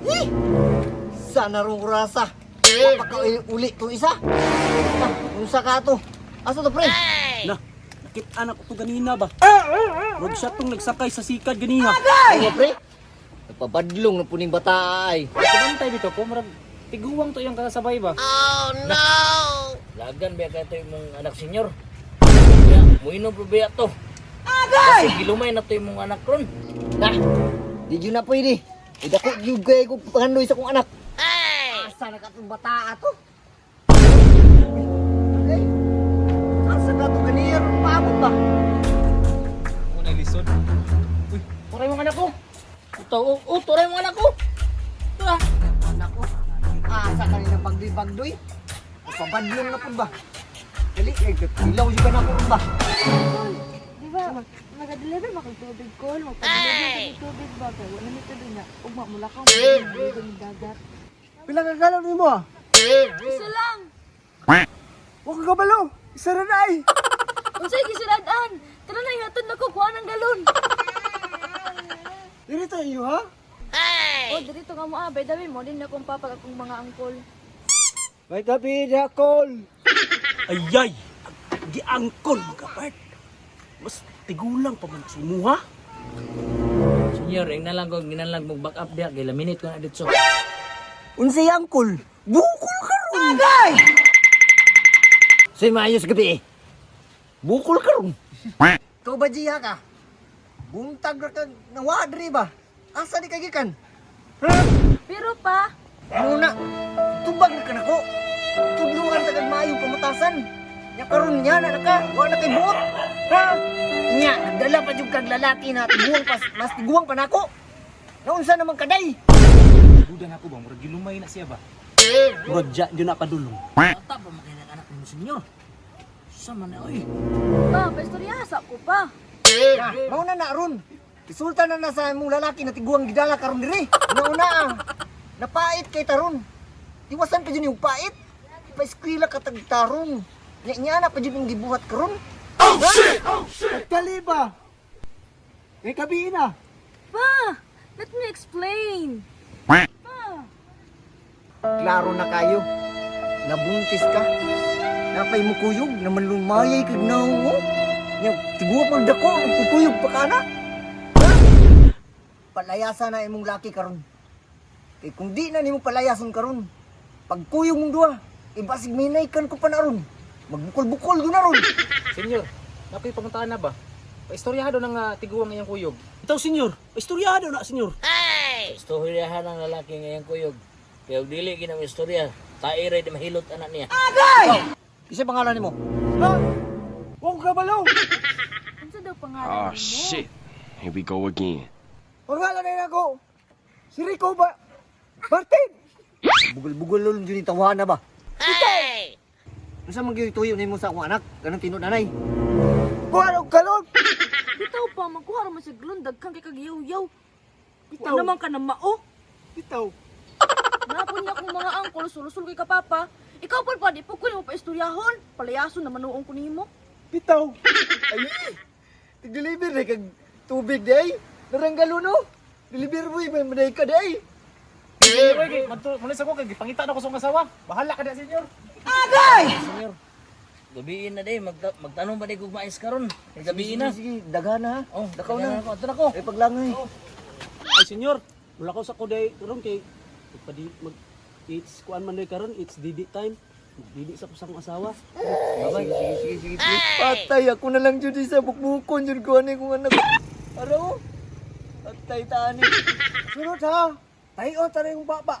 Eh! Sana rong rasa. Wa pa ka uli tong isa. Ah, unsa ka to? Asa to, pre? Na, nakita na ko to ganina ba? Rog siya tong nagsakay sa sikad ganiha. Ano, pre? Nagpabadlong na puning bata ay. Kumantay dito ko, murag tiguang to iyang kasabay ba? Lagan biya kay to imong anak, senyor. Ya, muinom pro biya to. Agay! Kasi gilumay na to imong anak ron. Na, di yun na pwede. Idako yun kay ko pangandoy sa kong anak. Asa na ka tong bata ato? Ay, asa ka to kanir? Paabot ba? Unay lisod. Uy, turay mong anak ko. Ito, oh, oh, turay mong anak ko. Ito ah. Nako, asa ka rin ng bagdoy-bagdoy? Pabadlong na po ba? Dali, eh, ilaw yun ka na po ba? Kol, di ba, maga-deliver makag tubig, Kol. Magpa-deliver kag tubig ba? Kay wala ni tubig na. Ugma, mula ka, magpa-deliver ng dagat. Pila ka galon nimo ah? Isa lang! Wa ka kabalo. Isa ra na ay. Unsay gisiradaan? Tara na, ihatod na ko, kuha ng galon. Dili to iyo ha? Oh, dirito nga mo ah. By the way, mo din na akong papag akong mga angkol. May gabi na call. Ayay! Giangkol mga part. Mas tigulang pa man sa imuha. Senyor, ing nalang ko ginalang mo back up diha kay laminate ko na dito. Unsay angkol? Bukol karon. Agay! Say maayos gabi eh. Bukol karon. Ikaw ba Gia ka? Buntag ra ka nawadri ba? Asa di ka gikan? Ha? Pero pa, Ano na? Tubag na ka nako. Tudluan ta kag maayong pamatasan. Nya karon nya na ka, wa na kay buot. Ha? Nya nagdala pa jud kag lalaki na tiguang pa, mas tiguang pa nako. Naunsa naman kaday? Duda na ako ba, murag gilumay na siya ba? Murag dya yun na padulong. Bata pa makinang anak mo, senyor. Sa man na oy. pa, paistorya sa ko pa. Na, mao na na ron. Isulta na na sa imong lalaki na tiguang gidala karon diri. Nauna ah. Napait kay taron. Tiwasan pa jud yung pait. Paeskwela ka tag tarong. Nya nya na pa jud yung gibuhat karon. Pagkali ba? May gabi na. Pa, let me explain. Pa, Klaro na kayo. Nabuntis ka. Napay mo kuyog, naman lumayay kag naong mo. Nya, tiguwa pag dako, nagkukuyog pa ka na. Ha? Palayasa na imong laki karon. Kay kung di na nimo palayason karon, pagkuyog mong duha, ibasig may naikan ko pa na ron. Magbukol-bukol ko na ron. Senyor, nakoy panguntaan na ba? Paistoryahan daw ng tiguang iyang kuyog. Itaw, senyor. Istoryado na, senyor. Istoryahan ang lalaki ngayong kuyog. Kaya og dili ginang istorya, tae ra di mahilot anak niya. Isa pangalan nimo? Ha? Wa ka kabalo. unsa daw pangalan Oh nimo? shit. Here we go again. Pangalan na ako. Si Rico ba? Martin. Bugol-bugol lol jud ni tawana ba? Unsa man gyud tuyo nimo sa akong anak? Kanang tinud-anay. Kuha og galon. Bitaw pa, magkuha ra man sa galon, daghan kay kag yaw-yaw. Bitaw. Wa naman ka na mao. Bitaw. Napon niya akong mga angkol, sulosol kay ka papa. Ikaw pa pa, di po ko nimo pa istoryahon. Palayason naman noong ko nimo. Bitaw. Ay, tig-deliver na kag tubig di ay. Naranggalo no. Deliver mo may maday ka di ay. Senyor, oy, kay madto sa ko kay gipangita na ko sa akong asawa. Bahala ka na, senyor. Senyor, gabiin na day, magtanong ba day kung mais karon? Gabiin na. Sige, sige, daghan na ha. Oh, Dakaw na. Ako, ato na ko. Ay paglangay. Ay, senyor. Wala ko sa kuday karon kay magpadi mag it's kuan man day karon, it's didi time. Didi sa ko sa akong asawa. Sige, sige, sige, sige. Patay ako na lang jud sa bukbukon jud ko ani kung anak. Araw. Patay taani. Sunod ha. Tayo tayo yung baba.